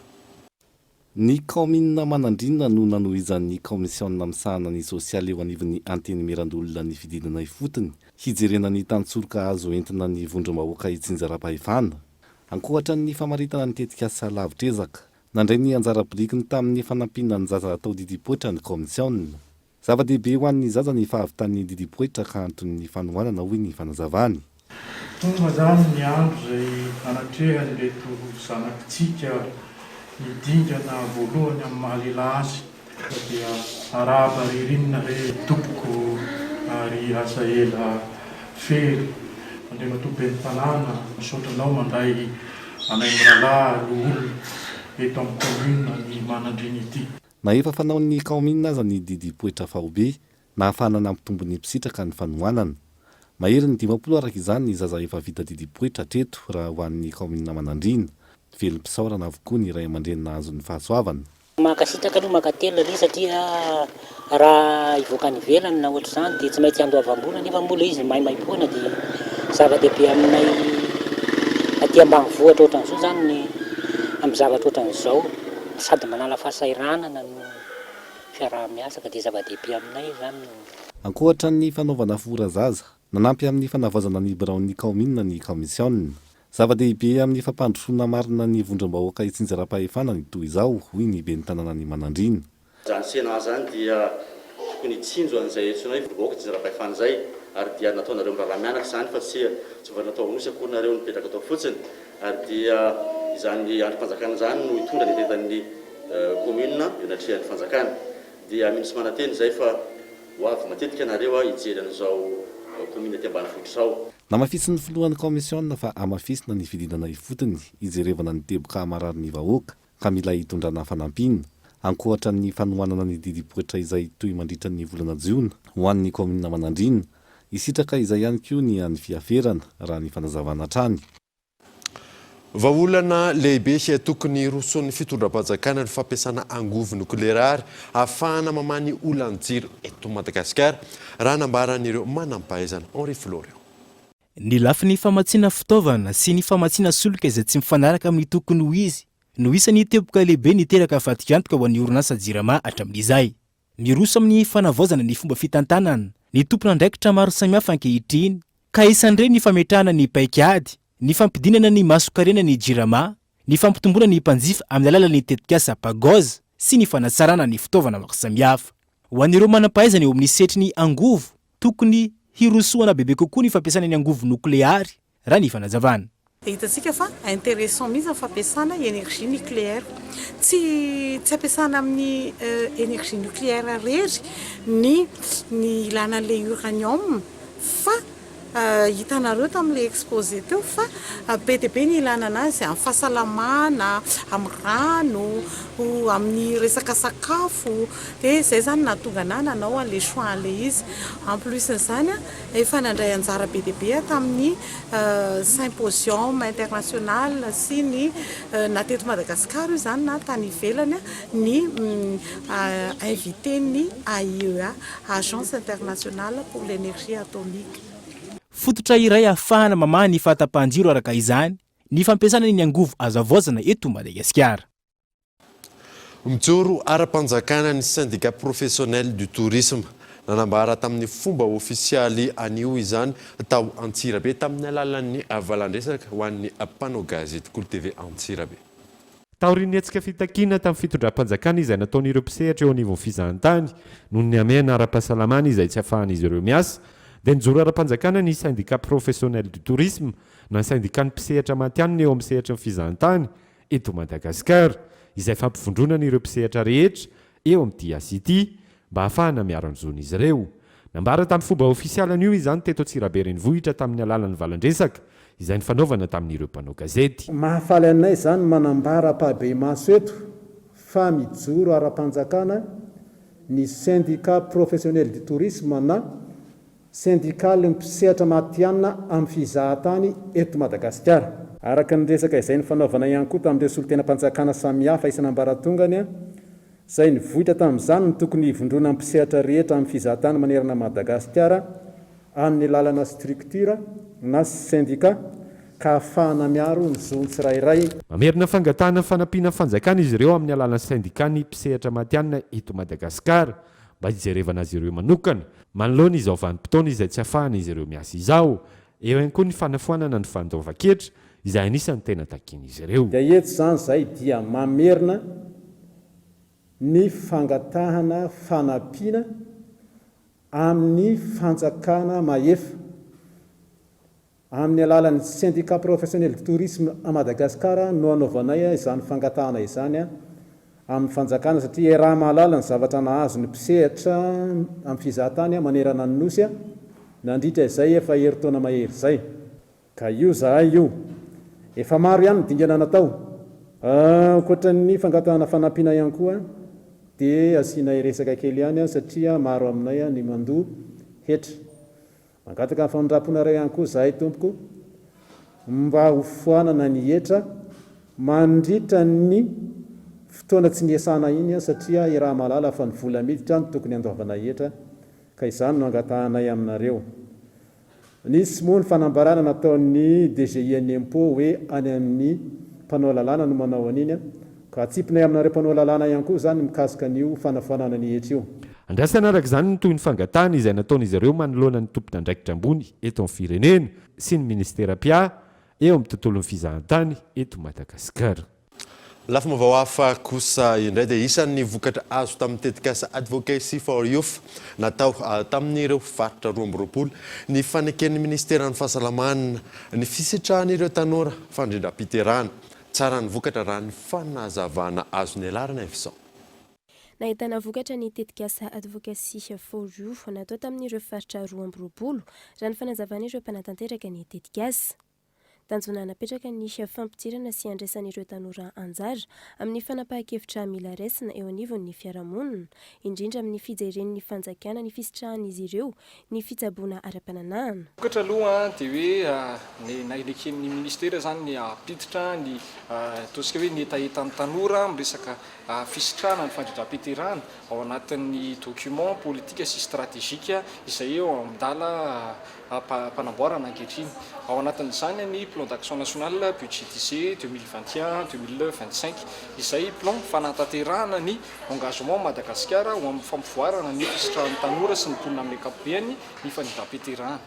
Ny kaominina Manandriana no nanohizan'ny kaomisiona misahana ny sosialy eo anivon'ny Antenimierandoholona ny fidinana ifotony hijerena ny tantsoroka azo entina ny vondrom-bahoaka itsinjaram-pahefana. Ankoatra ny famaritana ny tetikasa lavitr'ezaka, nandray ny anjara birikiny tamin'ny fanampiana ny zaza atao didim-poitra ny kaomisiona. Zava-dehibe ho an'ny zaza ny fahavitan'ny didim-poitra ka anton'ny fanohanana, hoy ny fanazavany. Tonga izany ny andro izay hanatrehan'ireto zanakitsika ny dingana voalohany amin'ny maha lehilahy azy ka dia arahaba ririnina re tompoko ary asa ela fery. Andriamatoa Ben'ny Tanàna, misaotra anao mandray anay mirahalahy loholona eto amin'ny commune ny Manandriana ity. Na efa fanaon'ny kaominina aza ny didim-poitra faobe, Nahafahana nampitombo ny mpisitraka ny fanohanana. Maherin'ny 50 araka izany ny zaza efa vita didim-poitra hatreto raha ho an'ny kaominina Manandriana. Velom-pisaorana avokoa ny ray aman-dreny nahazo ny fahasoavana. Mankasitraka aloha mankatelina ilay izy satria raha hivoaka any ivelany na ohatr'izany dia tsy maintsy andoavam-bola nefa moa ilay izy maimaimpoana dia zava-dehibe aminay aty ambanivohitra ohatran'izao izany ny amin'ny zavatra ohatran'izao sady manala fahasahiranana no fiaraha-miasa ka dia zava-dehibe aminay izany ny. Ankoatra ny fanaovana fora zaza, nanampy amin'ny fanavaozana ny biraon'ny kaominina ny kaomisiona. Zava-dehibe amin'ny fampandrosoana marina ny vondrom-bahoaka itsinjaram-pahefana ny toy izao, hoy ny ben'ny tanànan'i Manandriana. Izany Sénat izany dia tokony hitsinjo an'izay antsoina hoe vondrom-bahoaka itsinjaram-pahefana izay ary dia nataonareo mirahalahy mianaka izany fa tsy tsy mbola natao Anosy akory nareo nipetraka tao fotsiny ary dia izany andrim-panjakana izany no hitondra ny hetetan'ny commune eo anatrehan'ny fanjakana. Dia mino sy manantena izay fa ho avy matetika nareo hijery an'izao commune aty ambanivohitra izao. Namafisin'ny filohan'ny kaomisiona fa hamafisina ny fidinana ifotony hijerevana ny teboka hamarary ny vahoaka ka mila hitondrana fanampiana, ankoatra ny fanohanana ny didim-poitra izay hitohy mandritra ny volana jiona ho an'ny kaominina Manandriana. Hisitraka izay ihany koa ny any Fiaferana, raha ny fanazavana hatrany. Vahaolana lehibe tokony hirosoan'ny fitondram-panjakana ny fampiasana angovo nokleary ahafahana mamaha ny olan'ny jiro eto Madagasikara, raha nambaran'ireo manampahaizana. Henri Florian. Ny lafiny famatsiana fitaovana sy ny famatsiana solika izay tsy mifanaraka amin'ny tokony ho izy no isan'ny teboka lehibe niteraka fatiantoka ho an'ny orinasa Jirama hatramin'izay. Miroso amin'ny fanavaozana ny fomba fitantanana ny tompon'andraikitra maro samihafa ankehitriny ka isan'ireny ny fametrahana ny paik'ady, ny fampidinana ny masonkarena ny Jirama, ny fampitomboana ny mpanjifa amin'ny alalan'ny tetikasa Pagoz sy ny fanatsarana ny fitaovana maro samihafa. Ho an'ireo manam-pahaizana eo amin'ny sehatry ny angovo, tokony hirosoana bebe kokoa ny fampiasana ny angovo nokleary raha ny fanazavana. Dia hitantsika fa intéressant mihitsy ny fampiasana énergie nucléaire. Tsy tsy ampiasana amin'ny énergie nucléaire irery ny ny ilana an'ilay uranium fa hitanareo tamin'ilay exposé teo fa be dia be ny ilana anazy amin'ny fahasalamana, amin'ny rano, amin'ny resaka sakafo. Dia izay izany nahatonga anah nanao an'ilay choix an'ilay izy. En plus n'izany, efa nandray anjara be dia be aho tamin'ny symposium international sy ny na teto Madagasikara io izany na tany ivelany ny invité-n'ny AIEA, Agence Internationale pour l'Energie Atomique. Fototra iray ahafahana mamaha ny fahatapahan-jiro araka izany ny fampiasana ny angovo azo havaozana eto Madagasikara. Mijoro ara-panjakana ny Syndicat Professionnel du Tourisme. Nanambara tamin'ny fomba ofisialy anio izany tao Antsirabe tamin'ny alalan'ny valandresaka ho an'ny mpanao gazety Kolo TV Antsirabe. Taorian'ny hetsika fitakiana tamin'ny fitondram-panjakana izay nataon'ireo mpisehatra eo anivon'ny fizahantany noho ny hamehana ara-pahasalamana izay tsy afahan'izy ireo miasa dia nijoro ara-panjakana ny Syndicat Professionnel du Tourisme na Syndicat-n'ny mpisehatra matihanina eo amin'ny sehatry ny fizahantany eto Madagasikara, izay fampivondronana ireo mpisehatra rehetra eo amin'ity asa ity, mba hahafahana miaro ny zon'izy ireo. Nambara tamin'ny fomba ofisialy anio izany teto Antsirabe Renivohitra tamin'ny alalan'ny valan-dresaka izay nifanaovana tamin'ireo mpanao gazety. Mahafaly anay izany manambara ampahibemaso eto fa mijoro ara-panjakana ny Syndicat Professionnel du Tourisme na Sendikalin'ny mpisehatra matihanina amin'ny fizahantany eto Madagasikara. Araka ny resaka izay nifanaovana ihany koa tamin'ireo solontenam-panjakana samihafa isan'ambaratongany, izay nivoitra tamin'izany ny tokony hivondronan'ny mpisehatra rehetra amin'ny fizahantany manerana an'i Madagasikara amin'ny alalana structure na sendika ka ahafahana miaro ny zon'ny tsirairay. Mamerina fangatahana fanampiana fanjakana izy ireo amin'ny alalan'ny sendikan'ny mpisehatra matihanina eto Madagasikara. mba hijerevana azy ireo manokana manoloana izao vanim-potoana izay tsy afahan'izy ireo miasa izao. Eo ihany koa ny fanafoanana ny fandoavan-ketra izay anisan'ny tena takian'izy ireo. Dia eto izany izahay dia mamerina ny fangatahana fanampiana. amin'ny fanjakana mahefa Amin'ny alalan'ny Syndicat Professionnel du Tourisme à Madagascar no anaovanay izany fangatahana izany amin'ny fanjakana satria iaraha-mahalala ny zavatra nahazo ny mpisehatra amin'ny fizahatany manerana ny Nosy nandritra izay efa herintaona mahery izay. Ka io zahay io. Efa maro ihany ny dingana natao. Ankoatra ny fangatahana fanampiana ihany koa dia asianay resaka kely ihany satria maro aminay ny mandoa hetra. Mangataka ny famindram-ponareo ihany koa izahay tompoko mba ho foanana ny hetra mandritra ny fotoana tsy niasana iny satria iraha-mahalala fa ny vola miditra no tokony handoavana hetra ka izany no angatahanay aminareo. Nisy moa ny fanambarana nataon'ny DGI ny impôt hoe any amin'ny mpanao lalàna no manao an'iny ka atsipinay aminareo mpanao lalàna ihany koa izany mikasika an'io fanafoanana ny hetra io. Andrasana araka izany ny tohin'ny fangatahana izay nataon'izy ireo manoloana ny tompon'andraikitra ambony eto amin'ny firenena sy ny minisitera mpiahy eo amin'ny tontolon'ny fizahantany eto Madagasikara. Lafim-baovao hafa kosa indray dia isan'ny vokatra azo tamin'ny tetikasa Advocacy for Youth natao tamin'ireo faritra 22 ny faneken'ny minisiteran'ny fahasalamana ny fisitrahan'ireo tanora fandrindram-piterahana. Tsara ny vokatra raha ny fanazavana azon'i Elarina Evison. Nahitana vokatra ny tetikasa Advocacy for Youth natao tamin'ireo faritra 22, raha ny fanazavan'ireo mpanatanteraka ny tetikasa. Tanjona napetraka ny fampidirana sy handraisan'ireo tanora anjara amin'ny fanapahan-kevitra mila raisina eo anivon'ny fiarahamonina, indrindra amin'ny fijeren'ny fanjakana ny fisitrahan'izy ireo ny fitsaboana ara-pananahana. Vokatra aloha dia hoe ny nahileken'ny ministera izany ny hampiditra ny ataontsika hoe ny hetahetan'ny tanora amin'ny resaka fisitrahana ny fandrindram-piterahana ao anatin'ny document politique sy stratégique izay eo am-dala am-panamboarana ankehitriny. Ao anatin'izany ny plan d'action national budgétisé 2021, 2025 izay plan fanatanterahana ny engagement Madagasikara ho amin'ny fampivoarana ny fisitrahan'ny tanora sy ny mponina amin'ny ankapobeny ny fandrindram-piterahana.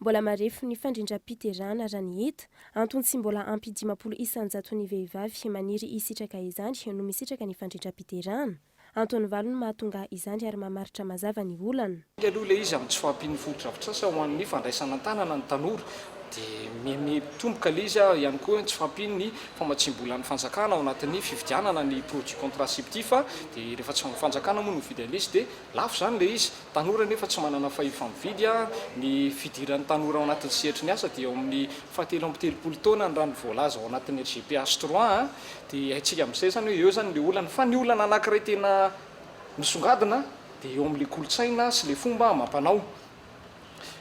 Mbola marefo ny fandrindram-piterahana raha ny hita. Antony tsy mbola ampy 50 isan-jaton'ny vehivavy maniry hisitraka izany no misitraka ny fandrindram-piterahana. Antony valo no mahatonga izany ary mamaritra mazava ny olana. Miainga aloha ilay izy amin'ny tsy fahampian'ny fotodrafitrasa ho an'ny fandraisana an-tanana ny tanora. Dia mitomboka ilay izy ihany koa ny tsy fahampian'ny famatsiam-bolan'ny fanjakana ao anatin'ny fividianana ny produit contraceptif. Dia rehefa tsy ny fanjakana moa no mividy an'ilay izy dia lafo izany ilay izy. Tanora nefa tsy manana fahefa-mividy. Ny fidiran'ny tanora ao anatin'ny sehatry ny asa dia eo amin'ny fahatelo amby telopolo taonany raha ny voalaza ao anatin'ny RGPH trois. Dia haintsika amin'izay izany hoe eo izany ilay olana. Fa ny olana anankiray tena misongadina dia eo amin'ilay kolontsaina sy ilay fomba amam-panao.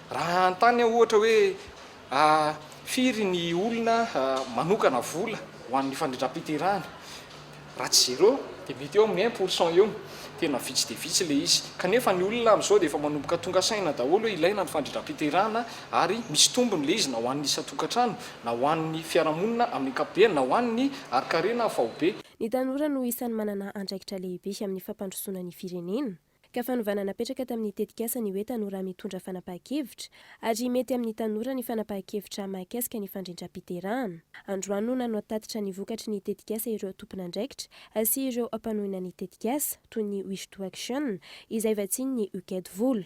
Raha hanontany aho ohatra hoe firy ny olona manokana vola ho an'ny fandrindram-piterahana? Raha tsy zéro dia mety eo amin'ny un pour cent eo. Tena vitsy dia vitsy ilay izy. Kanefa ny olona amin'izao dia efa manomboka tonga saina daholo hoe ilaina ny fandrindram-piterahana ary misy tombony ilay izy na ho an'ny isan-tokantrano na ho an'ny fiarahamonina amin'ny ankapobeny na ho an'ny harin-karena faobe. Ny tanora no isan'ny manana andraikitra lehibe amin'ny fampandrosoana ny firenena, ka fanovana napetraka tamin'ny tetikasa ny hoe tanora mitondra fanapahan-kevitra ary mety amin'ny tanora ny fanapahan-kevitra mahakasika ny fandrindram-piterahana. Androany no nanao tatitra ny vokatry ny tetikasa ireo tompon'andraikitra sy ireo mpanohina ny tetikasa, toy ny Wish to Action, izay vatsian'ny UCAID vola.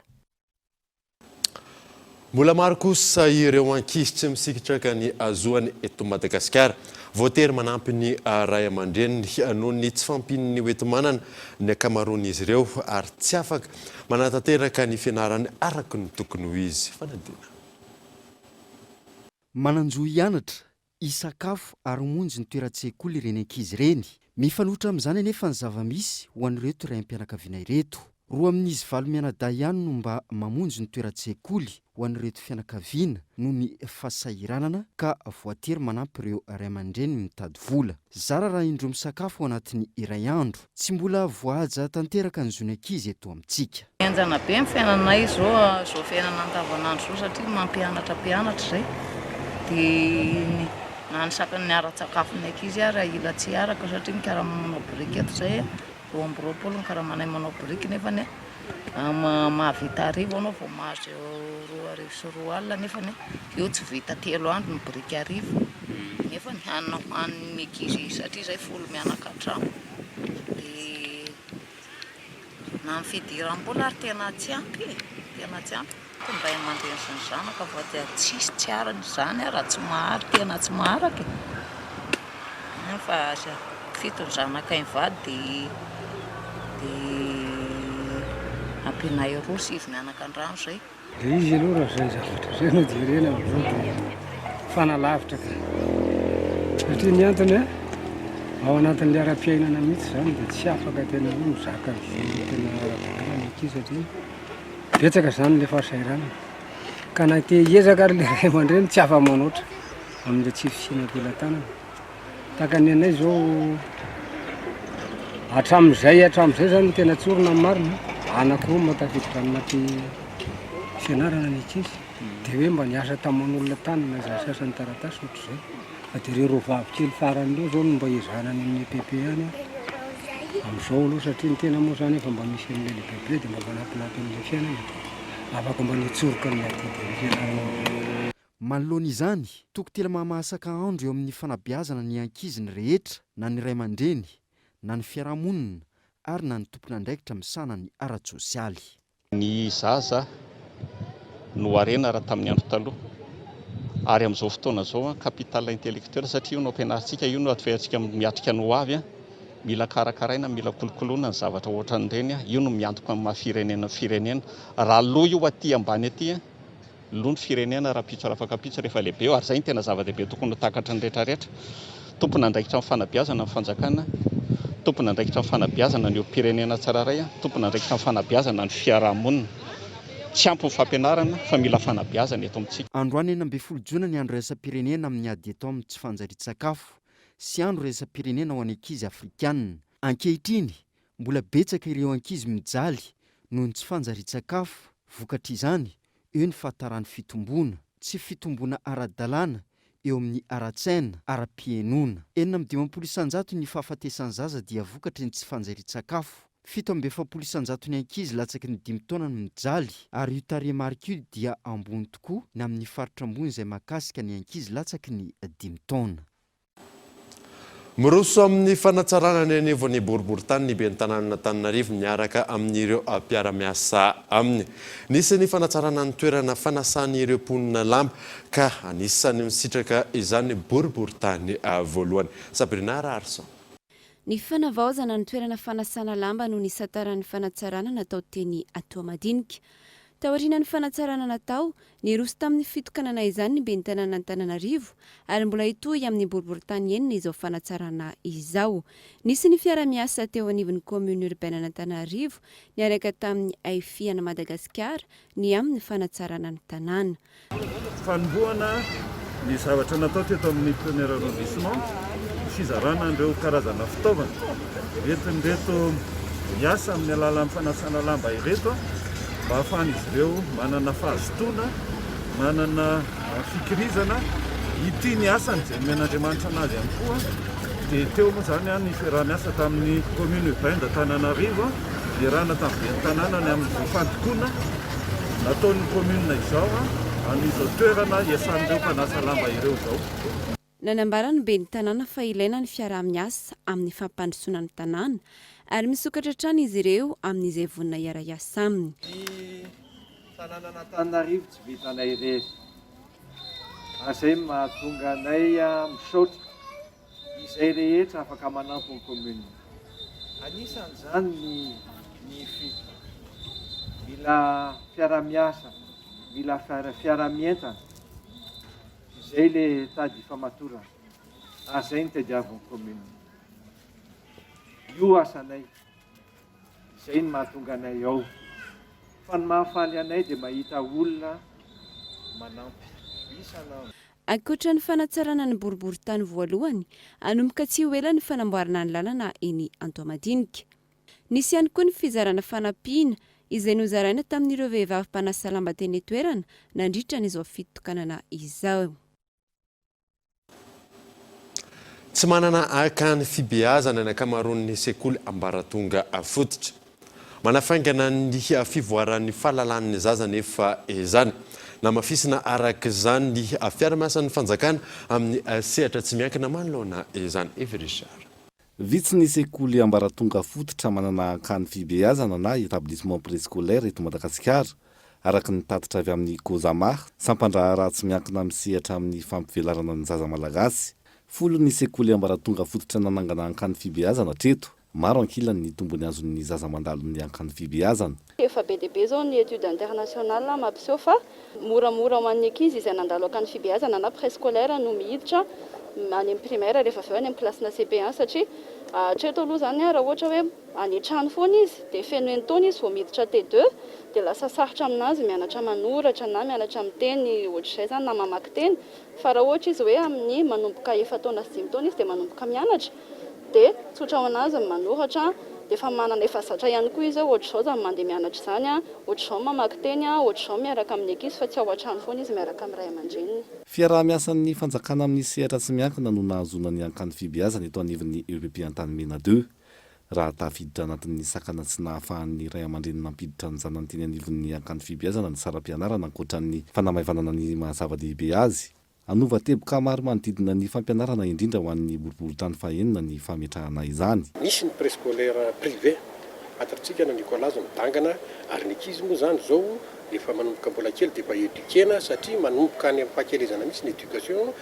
Mbola maro kosa ireo ankizy tsy misitraka ny zoany eto Madagasikara. Voatery manampy ny ray aman-dreniny noho ny tsy fahampian'ny hoenti-manana ny ankamaroan'izy ireo ary tsy afaka manatanteraka ny fianarany araka ny tokony ho izy. Fanadinana. Manan-jo hianatra, hisakafo ary hamonjy ny toeran-tsekoly ireny ankizy ireny. Mifanohitra amin'izany anefa ny zava-misy ho an'ireto raim-pianakaviana ireto. Roa amin'izy valo mianadahy ihany no mba mamonjy ny toeran-tsekoly ho an'ireto fianakaviana noho ny fahasahiranana ka voatery manampy ireo ray aman-dreniny mitady vola. Zara raha indroa misakafo ao anatin'ny iray andro. Tsy mbola voahaja tanteraka ny zon'ny ankizy eto amintsika. Henjana be ny fiainanay izao, izao fiainana andavanandro izao satria mampianatra mpianatra izay dia ny na ny saka ny ara-tsakafon'ny ankizy ary ila tsy araka satria ny karama manao biriky eto izay 22 ny karamanay manao biriky nefany mahavita arivo anao vao mahazo 2200 nefany eo tsy vita telo andro ny biriky arivo nefa ny hanina hohanin'ny ankizy satria izay folo mianaka an-trano dia na ny fidiram-bola ary tena tsy ampy e! tena tsy ampy. Ny ray aman-dreny sy ny zanaka vao dia tsisy tsy arany izany raha tsy mahary tena tsy maharaka e. Fa fito ny zanakay mivady dia dia ampianay roa sivy mianaka an-drano izay. Ilay izy aloha raha izay zavatra izay no jerena amin'izao dia fanalavitra ka. Satria ny antony a, ao anatin'ilay ara-piainana mihitsy izany dia tsy afaka tena hoe mizaka ny zo tena ara-dalàna ny ankizy satria betsaka izany ilay fahasahiranana. Ka na te hiezaka ary ilay ray aman-dreny tsy afa-manoatra amin'ilay tsy fisiana am-pelatanana. Tahaka ny anay zao hatramin'izay hatramin'izay zany no tena tsorina ny marina, anankiroa mba tafiditra anaty fianarana ny ankizy, dia hoe mba niasa taman'olona tany na izay sasany taratasy ohatr'izay, fa dia ireo roa vavy kely farany ireo zao no mba ezahana any amin'ny EPP any amin'izao aloha satria ny tena moa zany efa mba misy an'ilay lehibebe dia mba manampinampy amin'ilay fiainana dia afaka mba nitsoroka ny adidy amin'ny fianarana amin'izay. Manoloana izany, toko telo mahamahasaka andro eo amin'ny fanabeazana ny ankizy ny rehetra, na ny ray aman-dreny, na ny fiarahamonina ary na ny tompon'andraikitra misahana ny ara-tsosialy. Ny zaza no harena raha tamin'ny andro taloha ary amin'izao fotoana izao capital intellectuel satria io no ampianarintsika, io no ahafahantsika miatrika ny ho avy. Mila karakaraina, mila kolokoloina ny zavatra ohatran'ireny, io no miantoka ny maha firenena ny firenena. Raha lo io aty ambany aty, Lo ny firenena rahampitso rafakampitso rehefa lehibe eo ary izay no tena zava-dehibe tokony ho takatry ny rehetra rehetra. Tompon'andraikitra amin'ny fanabeazana ny fanjakana, tompon'andraikitra amin'ny fanabeazana ny olom-pirenena tsirairay, tompon'andraikitra amin'ny fanabeazana ny fiaraha-monina. Tsy ampy ny fampianarana fa mila fanabeazana eto amintsika. Androany 16 jona ny andro iraisam-pirenena amin'ny ady atao amin'ny tsy fanjarian-tsakafo sy andro iraisam-pirenena ho an'ny ankizy afrikanina. Ankehitriny, mbola betsaka ireo ankizy mijaly noho ny tsy fanjarian-tsakafo, vokatr'izany, eo ny fahataran'ny fitomboana, tsy fitomboana ara-dalàna eo amin'ny ara-tsaina, ara-pihenoana. 56 isan-jato ny fahafatesan'ny zaza dia vokatry ny tsy fanjarian-tsakafo. 47 isan-jaton'ny ankizy latsaky ny dimy taona no mijaly, ary io tarehimarika io dia ambony tokoa ny amin'ny faritra ambony izay mahakasika ny ankizy latsaky ny dimy taona. Miroso amin'ny fanatsarana ny anivon'ny boriborintany ny ben'ny tanànan'Antananarivo miaraka amin'ireo mpiara-miasa aminy. Nisy ny fanatsarana ny toerana fanasan'ireo mponina lamba ka anisan'ny misitraka izany boriborintany voalohany. Sabrina Raharison. Ny fanavaozana ny toerana fanasana lamba no nisantaran'ny fanatsarana natao teny Antohamadinika. Taorian'ny fanatsarana natao, Niroso tamin'ny fitokanana izany ny ben'ny tanànan'Antananarivo ary mbola hitohy amin'ny boriborintany enina izao fanatsarana izao. Nisy ny fiara-miasa teo anivon'ny commune urbaine an'Antananarivo niaraka tamin'ny Aifi an'i Madagasikara ny amin'ny fanatsarana ny tanàna. Fanombohana ny zavatra natao teto amin'ny premier arrondissement, ny fizarana an'ireo karazana fitaovana entin'ireto miasa amin'ny alalan'ny fanasana lamba ireto. mba hahafahan'izy ireo manana fahazotoana, manana fikirizana hitia ny asany izay nomen'Andriamanitra anazy ihany koa. Dia teo moa izany ny fiaraha-miasa tamin'ny commune urbaine d'Antananarivo, niarahana tamin'ny ben'ny tanàna ny amin'izao fandokoana nataon'ny commune izao amin'izao toerana iasan'ireo mpanasa lamba ireo izao. Nanambara ny ben'ny tanàna fa ilaina ny fiaraha-miasa amin'ny fampandrosoana ny tanàna ary misokatra hatrany izy ireo amin'izay vonona hiara-hiasa aminy. Ny tanànan'Antananarivo tsy vitanay irery ary izay no mahatonga anay misaotra izay rehetra afaka manampy ny commune. Anisan'izany ny ny IFI. Mila fiaraha-miasa, mila fiaraha-mientana. Izay le tady ifamatorana ary zay no tadiavin'ny commune. Io asanay, izay no mahatonga anay ao. Fa ny mahafaly anay dia mahita olona manampy isan'andro. Ankoatra ny fanatsarana ny boriborintany voalohany, hanomboka tsy ho ela ny fanamboarana ny lalana eny Antohamadinika. Nisy ihany koa ny fizarana fanampiana izay nozaraina tamin'ireo vehivavy mpanasa lamba teny an-toerana nandritra an'izao fitokanana izao. Tsy manana akany fibeazana ny ankamaroan'ny sekoly ambaratonga fototra. Manafaingana ny fivoaran'ny fahalalan'ny zaza anefa izany. Namafisina araka izany ny fiara-miasan'ny fanjakana amin'ny sehatra tsy miankina manoloana izany. Yves Richard. Vitsy ny sekoly ambaratonga fototra manana akany fibeazana na établissement préscolaire eto Madagasikara. araka ny tatitra avy amin'ny Cosama, sampan-draharaha tsy miankina misehatra amin'ny fampivelarana ny zaza malagasy. Folo ny sekoly ambaratonga fototra nanangana ankany fibeazana hatreto. Maro ankilany ny tombony azon'ny zaza mandalo ny ankany fibeazana. Efa be dia be izao ny étude internationale mampiseho fa moramora ho an'ny ankizy izay nandalo akany fibeazana na préscolaire no miditra any amin'ny primaire rehefa avy eo any amin'ny kilasina CP1 satria hatreto aloha izany raha ohatra hoe any an-trano foana izy dia feno enin-taona izy vao miditra T2 dia lasa sarotra aminazy mianatra manoratra na mianatra miteny ohatr'izay izany na mamaky teny Fa raha ohatra izy hoe amin'ny manomboka efa-taona sy dimy taona izy dia manomboka mianatra dia tsotra ho an'azy ny manoratra dia efa manana efa zatra ihany koa izy hoe ohatr'izao izany mandeha mianatra izany an, ohatr'izao mamaky teny an, ohatr'izao miaraka amin'ny ankizy fa tsy ao an-trano foana izy miaraka amin'ny ray aman-dreniny. Fiaraha-miasan'ny fanjakana amin'ny sehatra tsy miankina no nahazoana ny ankany fibeazana eto anivon'ny EPP Antanimena ii. Raha tafiditra anatin'ny sakana tsy nahafahan'ny ray aman-dreny nampiditra ny zanany teny anivon'ny ankany fibeazana ny saram-pianarana ankoatra ny fanamaivanana ny maha zava-dehibe azy. Hanova teboka maro manodidina ny fampianarana indrindra ho an'ny boriborintany fahenina ny fametrahana izany. Misy ny préscolaire privé fantatritsika na Nicolas midangana ary ny ankizy moa izany izao Efa manomboka mbola kely dia efa eduquer-na satria manomboka any amin'ny fahakelezana mihitsy ny education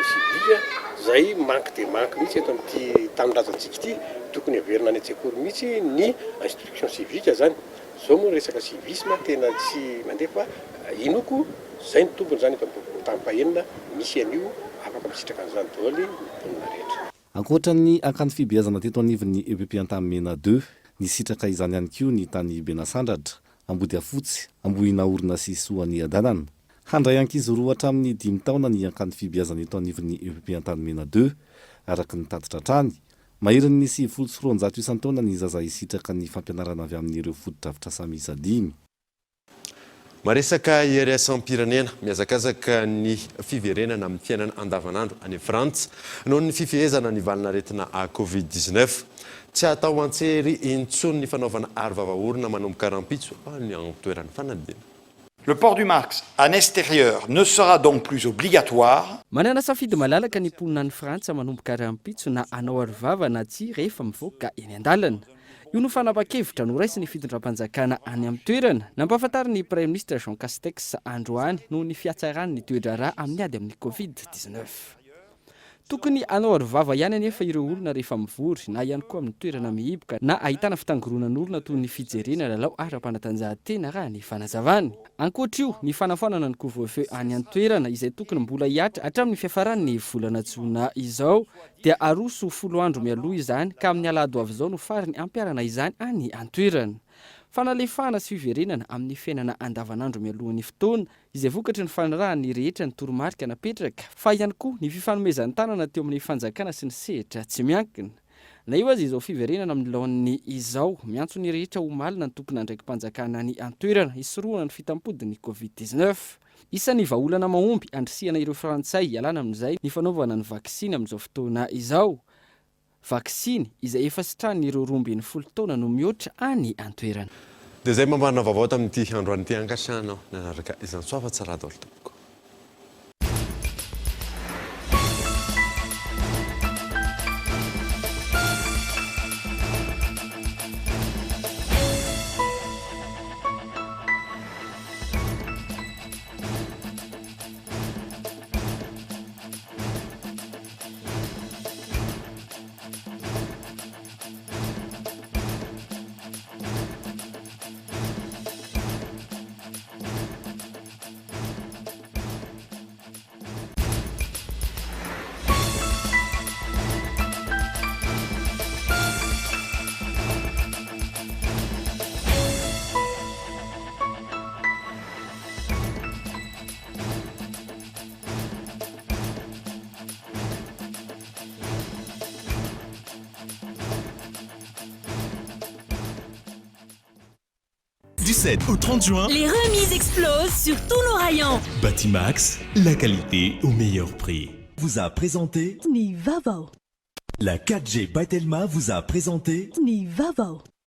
civique izay manque dia manque mihitsy eto amin'ity tanindrazantsika ity. Tokony haverina any an-tsekoly mihitsy ny instruction civique izany. Izao moa ny resaka civisme tena tsy mandeha fa inoako izay ny tombony izany eto amin'ny boriborintany fahenina misy an'io afaka misitraka an'izany daholo ny mponina rehetra. Ankoatra ny akany fibeazana teto anivon'ny EPP Antanimena ii, nisitraka izany ihany koa ny tany Benasandratra, Ambodiafotsy, Ambohinaorina sy Soaniadanana. Handray ankizy roa hatramin'ny dimy taona ny akany fibeazana eto anivon'ny EPP Antanimena ii, araka ny tatitra hatrany. Maherin'ny 290 isan-taona ny zaza hisitraka ny fampianarana avy amin'ireo fotodrafitrasa miisa dimy. Maresaka iraisam-pirenena, mihazakazaka ny fiverenana amin'ny fiainana andavanandro any Frantsa noho ny fifehezana ny valin'aretina Covid 19. Tsy hatao an-tsery intsony ny fanaovana aro vava orona manomboka rahampitso any an-toeran'ny fanadinana. Le port du masque en extérieur ne sera donc plus obligatoire. Manana safidy malalaka ny mponina any Frantsa manomboka rahampitso na hanao arovava na tsia rehefa mivoaka eny an-dalana. Io no fanapahan-kevitra noraisin'ny fitondram-panjakana any amin'ny toerana. Nampahafantarin'ny Praiminisitra Jean Castex androany noho ny fihatsaran'ny toe-draharaha amin'ny ady amin'ny Covid 19. Tokony hanao arovava ihany anefa ireo olona rehefa mivory na ihany koa amin'ny toerana mihiboka na ahitana fitangoronan'olona toy ny fijerena lalao ara-panatanjahantena raha ny fanazavany. Ankoatra io, ny fanafoanana ny couvre-feu any an-toerana izay tokony mbola hihatra hatramin'ny fiafaran'ny volana jona izao dia aroso folo andro mialoha izany ka amin'ny alahady ho avy izao no farany hampiharana izany any an-toerana. Fanalefahana sy fiverenana amin'ny fiainana andavanandro mialohan'ny fotoana izay vokatry ny fanarahan'ny rehetra ny toromarika napetraka fa ihany koa ny fifanomezan-tanana teo amin'ny fanjakana sy ny sehatra tsy miankina. Na eo aza izao fiverenana amin'ny laoniny izao, miantso ny rehetra ho malina ny tompon'andraiki-panjakana any an-toerana hisorohana ny fitampodin'ny Covid 19. Isan'ny vahaolana mahomby handrisihana ireo Frantsay hialana amin'izay ny fanaovana ny vaksiny amin'izao fotoana izao. Vaksiny izay efa sitranin'ireo 12 taona no mihoatra any an-toerana. Dia izay mambarana vaovao tamin'ity androany ity ankasiahanao nanaraka izany soava tsara daholo tompoko. Du 7 au 30 juin, Les remises explosent sur tous nos rayons. Batimax, la qualité au meilleur prix. Vous a présenté Ny vaovao. La 4G by Telma vous a présenté Ny vaovao.